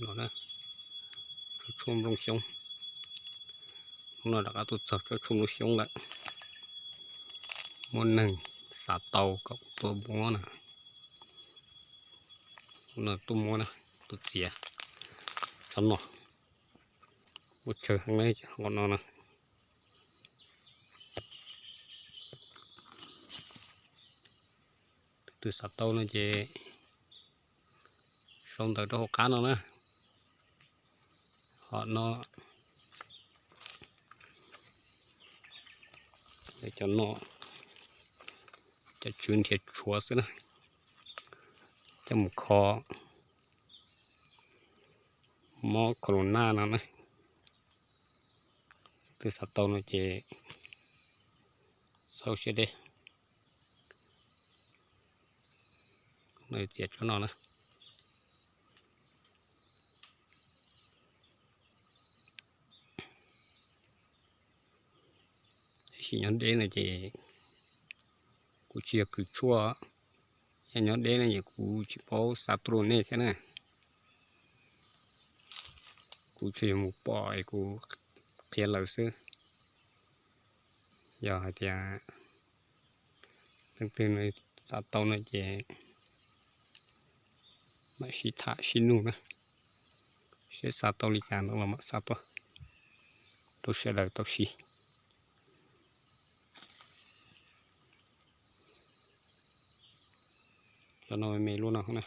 No, tsob tshuaj nplooj xyoob. Hnub no rov qab tuaj txog tsob tshuaj nplooj xyoob lawm. Muaj neeg xav tau kom tuaj muab na. Tuaj muab na, tuaj txiav tsob no. Muaj tsawg heev li qhov no na. Tus twg xav tau no ces sau ntawv rau hauv qab no na. Hom no, cov no, cov tswv nrhiav tshuav xwb na, coj mus kho mob corona no na. Twg xav tau no ces xaus siab deb. Txiav tsob no na. Tab sis nyob deb no ces kuv tsis yog kws tshuaj, yog nyob deb no ces kuv tsis paub xa tuaj rau nej thiab na. Kuv tsuas yog mus pom es kuv qhia lawv xwb. Yog hais tias leej twg xav tau no ces mam sib tham sib nug na, seb xa tau li cas no los mam xa tuaj rau sawv daws tau siv. Cov no me luaj no na.